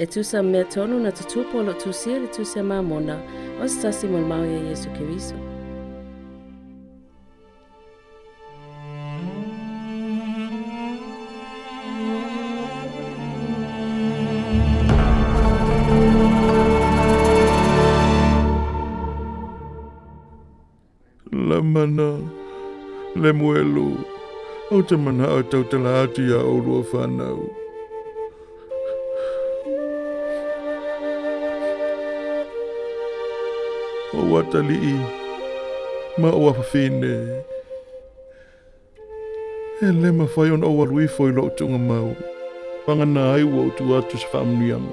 E tusa ma mea tonu na tutupu o lo o tusia i le Tusi a Mamona, o se tasi mo le mau ia Iesu Keriso. Lamana, Lemuelu, ou te manao e tautala atu iā ʻolua whānau. O atalii ma o afafine, e le mafai ona ou alu ifo i lou tuugamau, vagana ai ua ou tuu atu se faamanuiaga.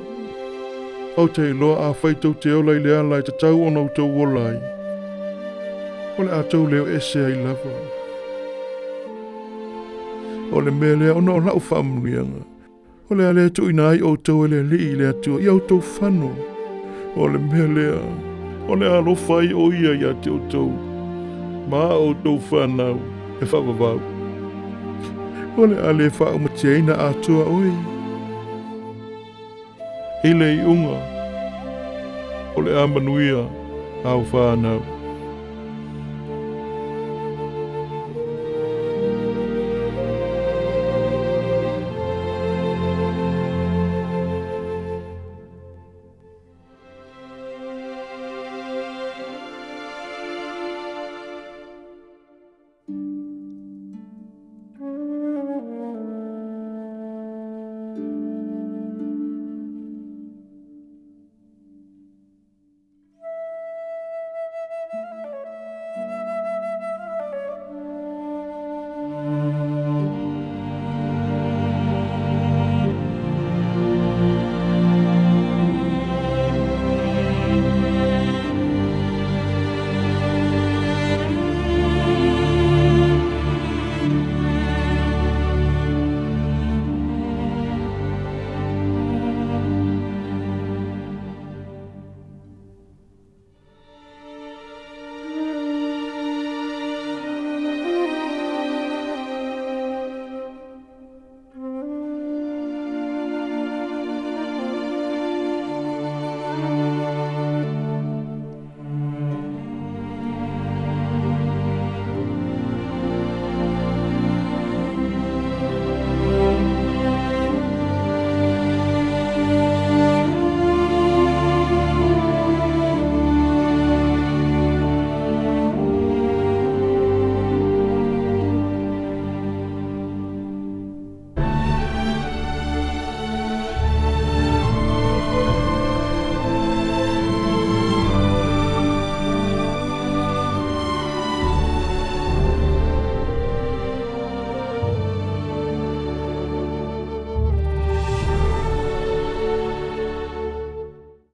Ou te iloa afai tou te ola i le ala e tatau ona outou ola ai, o le a tou leo ese ai lava. O le mea lea ona o lau faamanuiaga, o le a le tuuina ai outou e le Alii le Atua i a outou fano. O le mea lea, o le a alofa ai o ia ia te outou, ma a outou fanau e faavavau. O le a le faaumatiaina atoa oe. I le iuga, o le a manuia āu fanau.